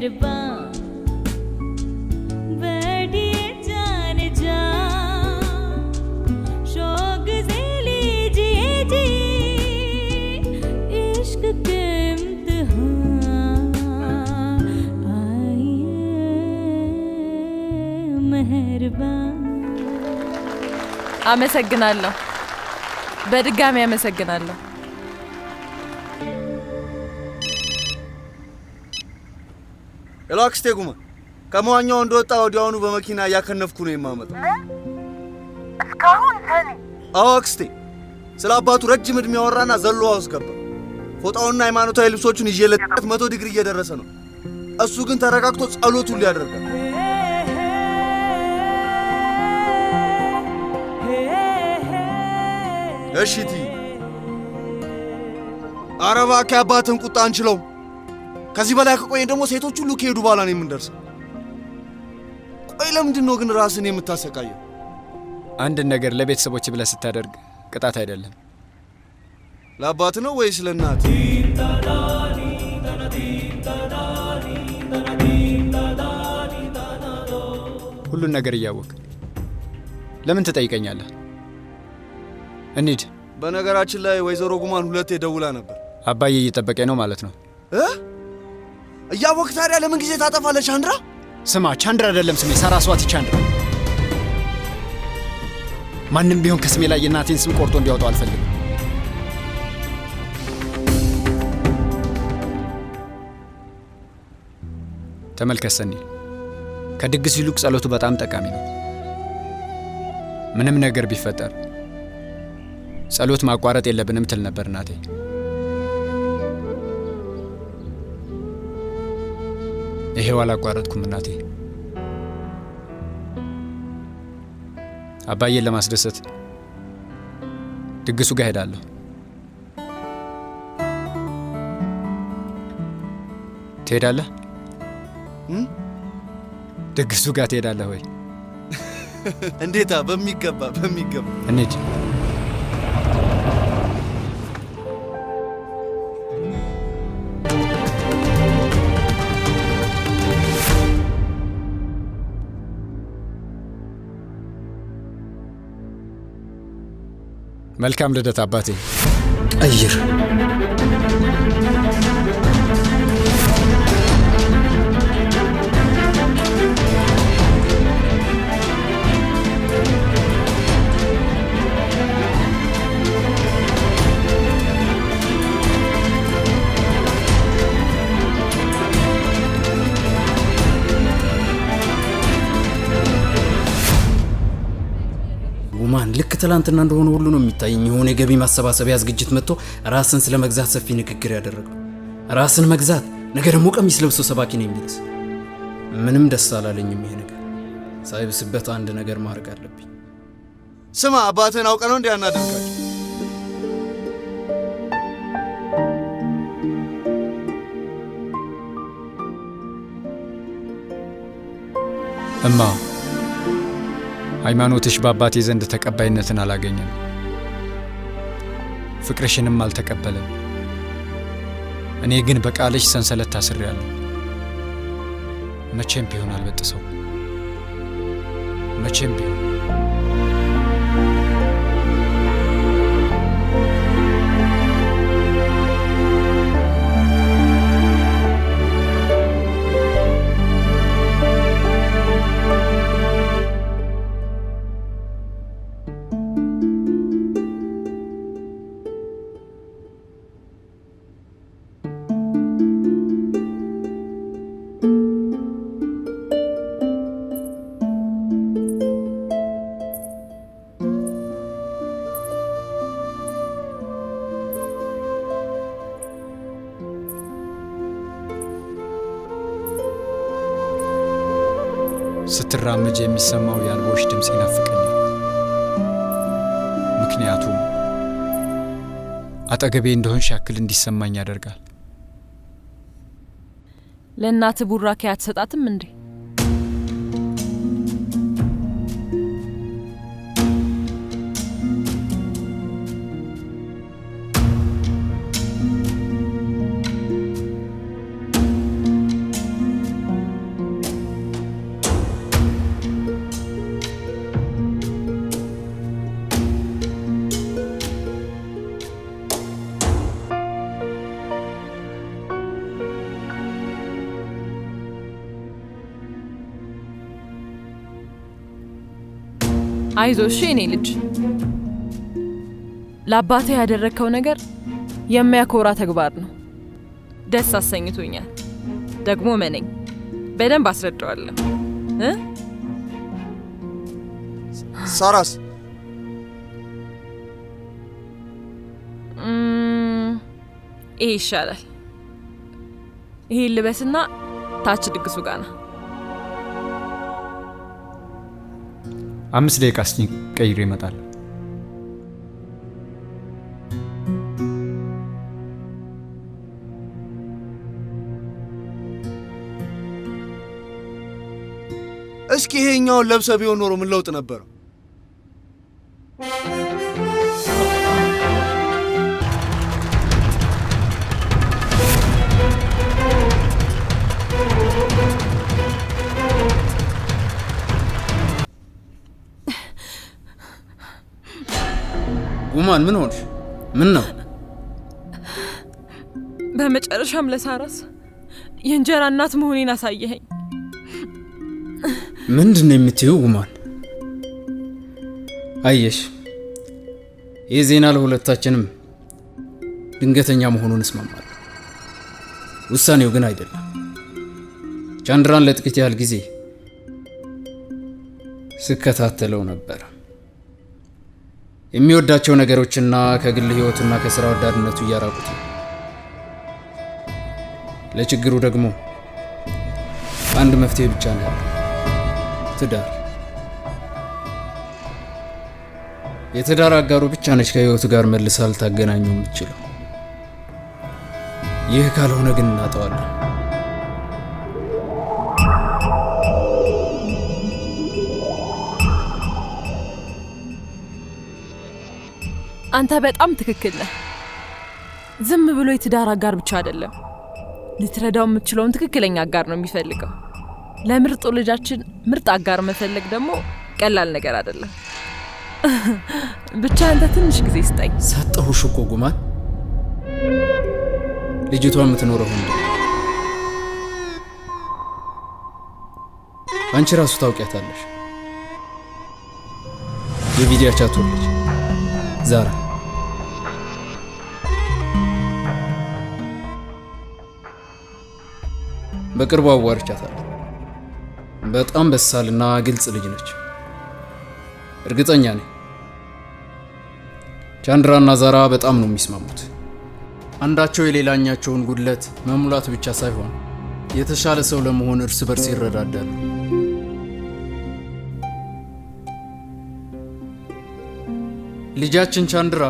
मेहरबान, बैठिए जान जा, शौक से लीजिए जी इश्क के इम्तिहान। आइए मेहरबान। አመሰግናለሁ። በድጋሚ አመሰግናለሁ። Hello አክስቴ ጉማ፣ ከመዋኛው እንደወጣ ወዲያውኑ በመኪና እያከነፍኩ ነው የማመጣው። እስካሁን ሰኒ? አዎ አክስቴ፣ ስለ አባቱ ረጅም ዕድሜ ያወራና ዘሎ ውሃ ውስጥ ገባ። ፎጣውና ሃይማኖታዊ ልብሶቹን ይዤለት 100 ዲግሪ እየደረሰ ነው። እሱ ግን ተረጋግቶ ጸሎት ሁሉ ያደርጋል። እሺ እትዬ። ኧረ እባክህ አባትህን ቁጣ አንችለውም። ከዚህ በላይ ከቆየን ደግሞ ሴቶች ሁሉ ከሄዱ በኋላ ነው የምንደርሰው። ቆይ ለምንድን ነው ግን ራስን የምታሰቃየው? አንድን ነገር ለቤተሰቦች ብለህ ስታደርግ ቅጣት አይደለም። ለአባት ነው ወይስ ለእናት? ሁሉን ነገር እያወቅ ለምን ትጠይቀኛለህ? እንሂድ። በነገራችን ላይ ወይዘሮ ጉማን ሁለቴ ደውላ ነበር። አባዬ እየጠበቀኝ ነው ማለት ነው። እ እያወቅ ታዲያ ለምን ጊዜ ታጠፋለህ ቻንድራ? ስማ፣ ቻንድራ አይደለም ስሜ፣ ሳራስዋቲ ቻንድራ። ማንም ቢሆን ከስሜ ላይ የእናቴን ስም ቆርጦ እንዲያወጣው አልፈልግም። ተመልከት ሰኒ፣ ከድግስ ይልቅ ጸሎቱ በጣም ጠቃሚ ነው። ምንም ነገር ቢፈጠር ጸሎት ማቋረጥ የለብንም ትል ነበር እናቴ። ይሄው አላቋረጥኩም እናቴ። አባዬን ለማስደሰት ድግሱ ጋር ሄዳለሁ። ትሄዳለህ? ድግሱ ጋር ትሄዳለህ ወይ? እንዴታ! በሚገባ በሚገባ። እንሂድ። መልካም ልደት አባቴ። ቀይር። ውማን ልክ ትላንትና እንደሆነ ሁሉ ነው የሚታየኝ። የሆነ የገቢ ማሰባሰቢያ ዝግጅት መጥቶ ራስን ስለ መግዛት ሰፊ ንግግር ያደረገው፣ ራስን መግዛት፣ ነገ ደግሞ ቀሚስ ለብሶ ሰባኪ ነው የሚልስ፣ ምንም ደስ አላለኝም። ይሄ ነገር ሳይብስበት አንድ ነገር ማድረግ አለብኝ። ስማ፣ አባትህን አውቀ ነው እንዲህ ያናደርጋቸው? እማ፣ ሃይማኖትሽ በአባቴ ዘንድ ተቀባይነትን አላገኘም፣ ፍቅርሽንም አልተቀበለም። እኔ ግን በቃልሽ ሰንሰለት ታስሬያለሁ። መቼም ቢሆን አልበጥሰው፣ መቼም ቢሆን። ስትራመጅ የሚሰማው የአልቦሽ ድምፅ ይናፍቀኛል። ምክንያቱም አጠገቤ እንደሆንሽ ያክል እንዲሰማኝ ያደርጋል። ለእናትህ ቡራኬ አትሰጣትም እንዴ? አይዞሽ የኔ ልጅ፣ ለአባትህ ያደረግከው ነገር የሚያኮራ ተግባር ነው። ደስ አሰኝቶኛል። ደግሞ መነኝ በደንብ አስረዳዋለሁ እ ሳራስ ይሄ ይሻላል። ይሄ ልበስና ታች ድግሱ ጋር ና። 5 ደቂቃ ስጪኝ፣ ቀይሬ እመጣለሁ። እስኪ ይሄኛውን ለብሰህ ቢሆን ኖሮ ምን ለውጥ ነበረው? ጉማን ምን ሆንሽ? ምን ነው? በመጨረሻም ለሳራስ የእንጀራ እናት መሆኔን አሳየኸኝ። ምንድን ነው የምትይው ጉማን? አየሽ፣ ይህ ዜና ለሁለታችንም ድንገተኛ መሆኑን እስማማለሁ። ውሳኔው ግን አይደለም። ቻንድራን ለጥቂት ያህል ጊዜ ስከታተለው ነበር። የሚወዳቸው ነገሮችና ከግል ህይወቱና ከስራ ወዳድነቱ እያራቁት ነው። ለችግሩ ደግሞ አንድ መፍትሄ ብቻ ነው ያለው፣ ትዳር። የትዳር አጋሩ ብቻ ነች ከህይወቱ ጋር መልሳ ልታገናኘው የምትችለው። ይህ ካልሆነ ግን እናጠዋለን። አንተ በጣም ትክክል ነህ። ዝም ብሎ የትዳር አጋር ብቻ አይደለም፣ ልትረዳው የምትችለውን ትክክለኛ አጋር ነው የሚፈልገው። ለምርጡ ልጃችን ምርጥ አጋር መፈለግ ደግሞ ቀላል ነገር አይደለም። ብቻ አንተ ትንሽ ጊዜ ስጠኝ። ሰጠሁሽ እኮ ጉማን። ልጅቷ የምትኖረው ህንድ፣ አንቺ ራሱ ታውቂያታለሽ። የቪዲያ ቻቱር ልጅ ዛራ። በቅርቡ አዋርቻታለሁ። በጣም በሳልና ግልጽ ልጅ ነች። እርግጠኛ ነኝ ቻንድራና ዛራ በጣም ነው የሚስማሙት። አንዳቸው የሌላኛቸውን ጉድለት መሙላት ብቻ ሳይሆን የተሻለ ሰው ለመሆን እርስ በርስ ይረዳዳሉ። ልጃችን ቻንድራ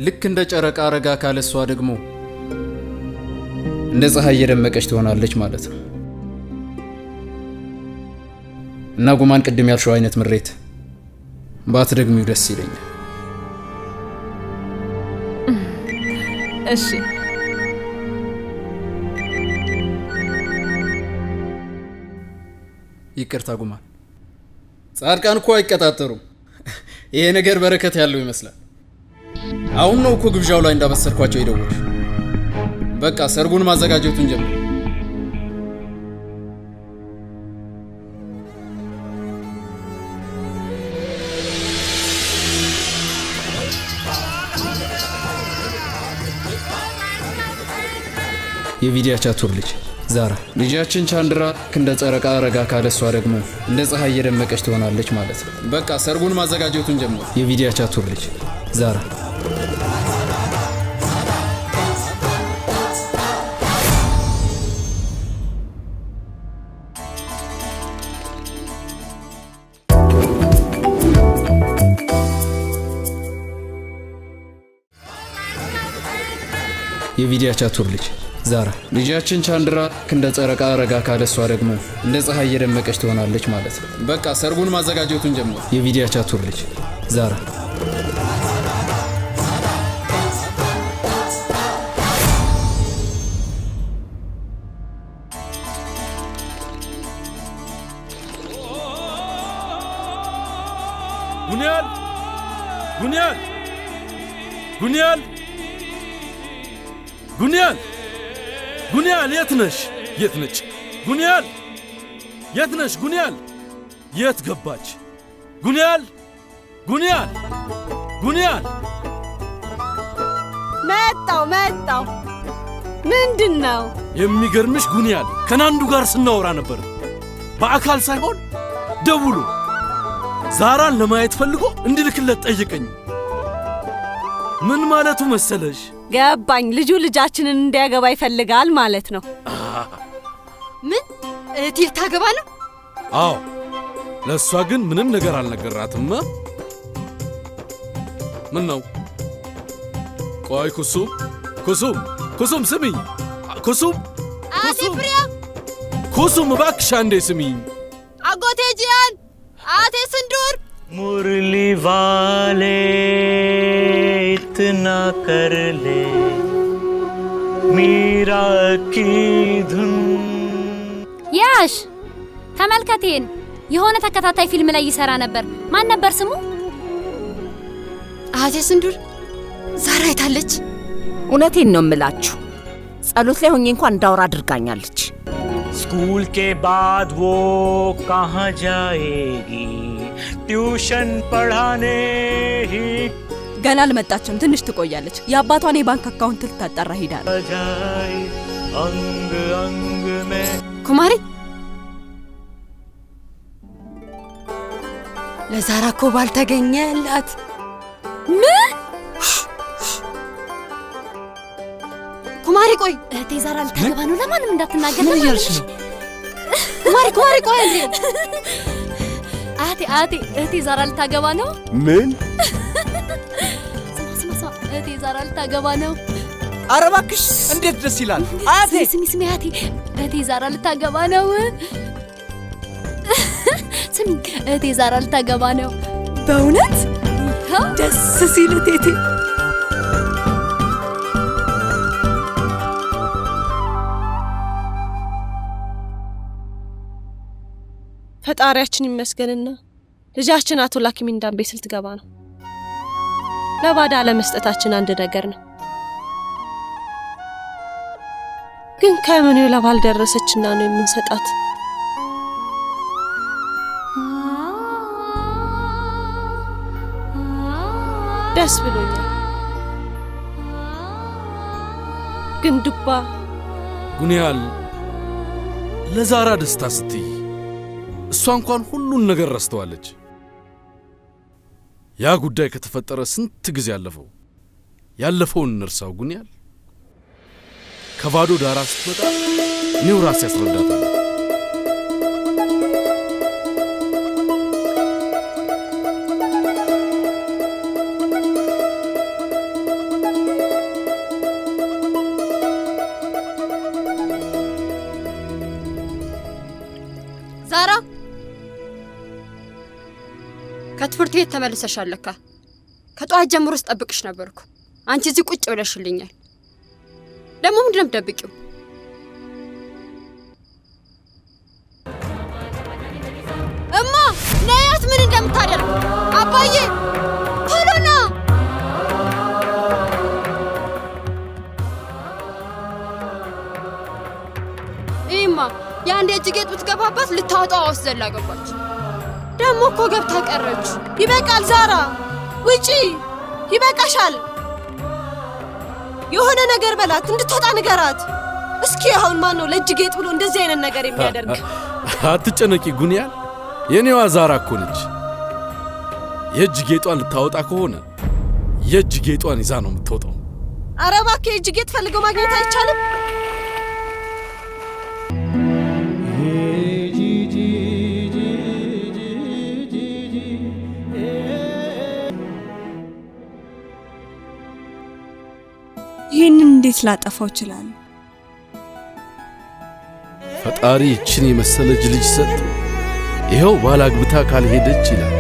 ልክ እንደ ጨረቃ ረጋ ካለ እሷ ደግሞ እንደ ፀሐይ እየደመቀች ትሆናለች ማለት ነው። እና ጉማን፣ ቅድም ያልሽው አይነት ምሬት ባትደግሚው ደስ ይለኛል። እሺ። ይቅርታ ጉማን፣ ጻድቃን እኮ አይቀጣጠሩም። ይሄ ነገር በረከት ያለው ይመስላል። አሁን ነው እኮ ግብዣው ላይ እንዳበሰርኳቸው የደወልሽ። በቃ ሰርጉን ማዘጋጀቱን ጀምር። የቪዲያ ቻቱር ልጅ ዛራ። ልጃችን ቻንድራ እንደ ጨረቃ ረጋ ካለ እሷ ደግሞ እንደ ፀሐይ እየደመቀች ትሆናለች ማለት ነው። በቃ ሰርጉን ማዘጋጀቱን ጀምር። የቪዲያ ቻቱር ልጅ ዛራ። የቪዲያ ቻቱር ልጅ ዛራ። ልጃችን ቻንድራ እንደ ጨረቃ ረጋ ካለ እሷ ደግሞ እንደ ፀሐይ እየደመቀች ትሆናለች ማለት ነው። በቃ ሰርጉን ማዘጋጀቱን ጀምር። የቪዲያ ቻቱር ልጅ ዛራ። ጉንያል፣ ጉንያል፣ ጉንያል፣ ጉንያል፣ ጉንያል፣ የት ነሽ? የት ነች? ጉንያል፣ የት ነሽ? ጉንያል፣ የት ገባች? ጉንያል፣ ጉንያል ጉንያል፣ መጣው መጣው። ምንድን ነው የሚገርምሽ? ጉንያል ከናንዱ ጋር ስናወራ ነበር። በአካል ሳይሆን ደውሎ ዛራን ለማየት ፈልጎ እንድልክለት ጠየቀኝ። ምን ማለቱ መሰለሽ? ገባኝ። ልጁ ልጃችንን እንዲያገባ ይፈልጋል ማለት ነው። ምን እህቴ ልታገባ ነው? አዎ። ለእሷ ግን ምንም ነገር አልነገራትም። ምን ነው? ቆይ ኩሱም፣ ኩሱም፣ ኩሱም ስሚኝ። ኩሱም፣ አያቴ ፍሪያ፣ ኩሱም እባክሽ አንዴ ስሚኝ። አጎቴ ጂያን፣ አያቴ ስንዱር मुरली वाले इतना कर ले मीरा की धुन ያሽ ተመልከቴን፣ የሆነ ተከታታይ ፊልም ላይ ይሰራ ነበር። ማን ነበር ስሙ? አያቴ ስንዱር ዛራ አይታለች። እውነቴን ነው የምላችሁ፣ ጸሎት ላይ ሆኜ እንኳን እንዳወራ አድርጋኛለች። स्कूल के बाद वो कहाँ जाएगी? ट्यूशन पढ़ाने ही ገና አልመጣችም፣ ትንሽ ትቆያለች። የአባቷን የባንክ አካውንት ልታጣራ ሄዳ ነው። जाए अंग अंग में ኩማሪ ለዛራ እኮ ባል ተገኘላት። ምን? ኩማሪ ቆይ፣ እህቴ ዛራ ልታገባ ነው። ለማንም እንዳትናገር። ምን እያልሽ ነው? ኩማሪ ኩማሪ ቆይ አንዴ። አያቴ አያቴ፣ እህቴ ዛራ ልታገባ ነው። ምን? ስማ ስማ ስማ፣ እህቴ ዛራ ልታገባ ነው። ኧረ እባክሽ እንዴት ደስ ይላል! አያቴ ስሚ ስሚ፣ አያቴ እህቴ ዛራ ልታገባ ነው። ስሚ፣ እህቴ ዛራ ልታገባ ነው። በእውነት ደስ ሲል እቴቴ። ፈጣሪያችን ይመስገንና ልጃችን አቶ ላኪሚንዳን ቤት ልትገባ ነው። ለባዳ ለመስጠታችን አንድ ነገር ነው፣ ግን ከምኑ ለባል ደረሰችና ነው የምንሰጣት? ደስ ብሎኛል፣ ግን ዱባ ጉንያል ለዛራ ደስታ ስትይ እሷ እንኳን ሁሉን ነገር ረስተዋለች። ያ ጉዳይ ከተፈጠረ ስንት ጊዜ አለፈው። ያለፈውን እንርሳው ጉንያል። ከባዶ ዳራ ስትመጣ እኔው ራሴ ያስረዳታል። ዛራ ከትምህርት ቤት ተመልሰሻል ለካ። ከጠዋት ጀምሮ ስጠብቅሽ ነበርኩ። አንቺ እዚህ ቁጭ ብለሽልኛል። ደግሞ ምንድን ነው የምትደብቂው? እማ ነያት ምን እንደምታደርግ። አባዬ ቶሎ ና። ይማ የአንድ የእጅ ጌጥ ብትገባባት ልታወጣው ውስጥ ዘላ ገባች። ደግሞ እኮ ገብታ ቀረች። ይበቃል ዛራ፣ ውጪ! ይበቃሻል። የሆነ ነገር በላት፣ እንድትወጣ ንገራት። እስኪ አሁን ማን ነው ለእጅ ጌጥ ብሎ እንደዚህ አይነት ነገር የሚያደርግ? አትጨነቂ ጉንያል፣ የኔዋ ዛራ እኮ ነች። የእጅ ጌጧን ልታወጣ ከሆነ የእጅ ጌጧን ይዛ ነው የምትወጣው። ኧረ እባክህ የእጅ ጌጥ ፈልገው ማግኘት አይቻልም? ይህንን እንዴት ላጠፋው እችላለሁ? ፈጣሪ ይችን የመሰለች ልጅ ሰጥ፣ ይኸው ባላግብታ ካልሄደች ይላል።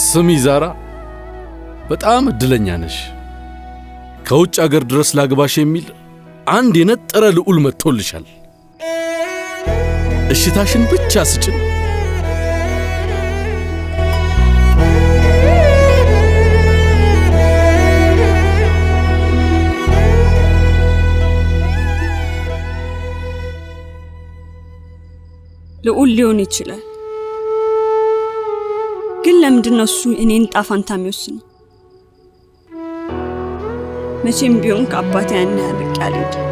ስሚ ዛራ፣ በጣም እድለኛ ነሽ። ከውጭ አገር ድረስ ላግባሽ የሚል አንድ የነጠረ ልዑል መጥቶልሻል። እሽታሽን ብቻ ስጭን። ልዑል ሊሆን ይችላል፣ ግን ለምንድን ነው እሱ እኔን ዕጣ ፈንታ የሚወስነው? መቼም ቢሆን ከአባቴ ያን ያህል ርቄ አልሄድም።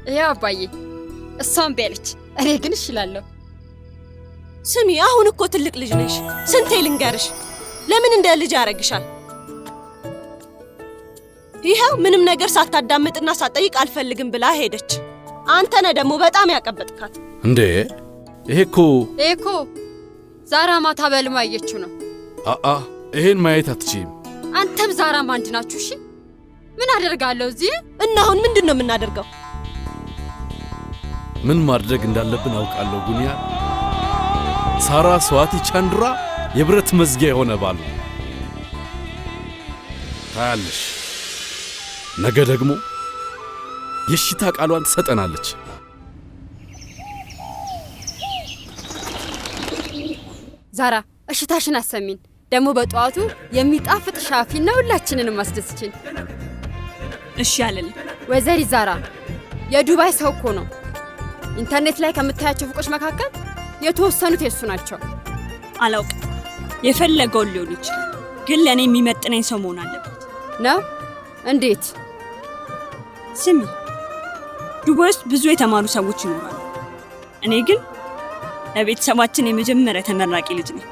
ይኸው አባዬ፣ እሷ እምቢ አለች፣ እኔ ግን እሺ እላለሁ። ስሚ፣ አሁን እኮ ትልቅ ልጅ ነሽ። ስንቴ ልንገርሽ? ለምን እንደ ልጅ ያደርግሻል? ይኸው ምንም ነገር ሳታዳምጥና ሳትጠይቅ አልፈልግም ብላ ሄደች። አንተ ነህ ደግሞ በጣም ያቀበጥካት። እንዴ ይሄ እኮ ይሄ እኮ ዛራ ማታ በህልሟ ያየችው ነው። አአ ይሄን ማየት አትችይም። አንተም ዛራም አንድ ናችሁ። እሺ ምን አደርጋለሁ እዚህ? እና አሁን ምንድን ነው የምናደርገው? ምን ማድረግ እንዳለብን አውቃለሁ ጉንያ። ሳራ ስዋቲ ቻንድራ የብረት መዝጊያ የሆነ ባል ነው። ታያለሽ፣ ነገ ደግሞ የእሽታ ቃሏን ትሰጠናለች። ዛራ እሽታሽን አሰሚን። ደግሞ በጠዋቱ የሚጣፍጥ ሻፊና ሁላችንንም አስደስችን። እሺ አልልም። ወይዘሪት ዛራ የዱባይ ሰው እኮ ነው። ኢንተርኔት ላይ ከምታያቸው ፎቆች መካከል የተወሰኑት የእሱ ናቸው። አላውቅም። የፈለገውን ሊሆን ይችላል፣ ግን ለእኔ የሚመጥነኝ ሰው መሆን አለበት። ነው? እንዴት? ስሚ፣ ዱባይ ውስጥ ብዙ የተማሩ ሰዎች ይኖራሉ። እኔ ግን ለቤተሰባችን የመጀመሪያ ተመራቂ ልጅ ነኝ።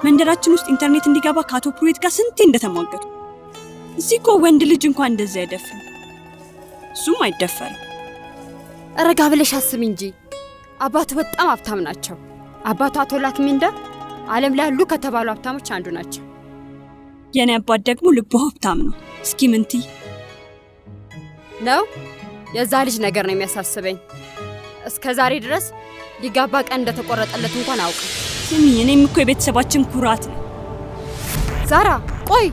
መንደራችን ውስጥ ኢንተርኔት እንዲገባ ከአቶ ፕሩዌት ጋር ስንቴ እንደተሟገቱ። እዚህ እኮ ወንድ ልጅ እንኳን እንደዚህ አይደፍርም፣ እሱም አይደፈርም። ረጋ ብለሽ አስቢ እንጂ አባቱ በጣም ሀብታም ናቸው። አባቱ አቶ ላክሚንዳ ዓለም ላይ ያሉ ከተባሉ ሀብታሞች አንዱ ናቸው። የኔ አባት ደግሞ ልቡ ሀብታም ነው። እስኪ ምንቲ ነው የዛ ልጅ ነገር ነው የሚያሳስበኝ። እስከ ዛሬ ድረስ ሊጋባ ቀን እንደተቆረጠለት እንኳን አያውቅም። ስሚ፣ እኔም እኮ የቤተሰባችን ኩራት ነው። ዛራ ቆይ፣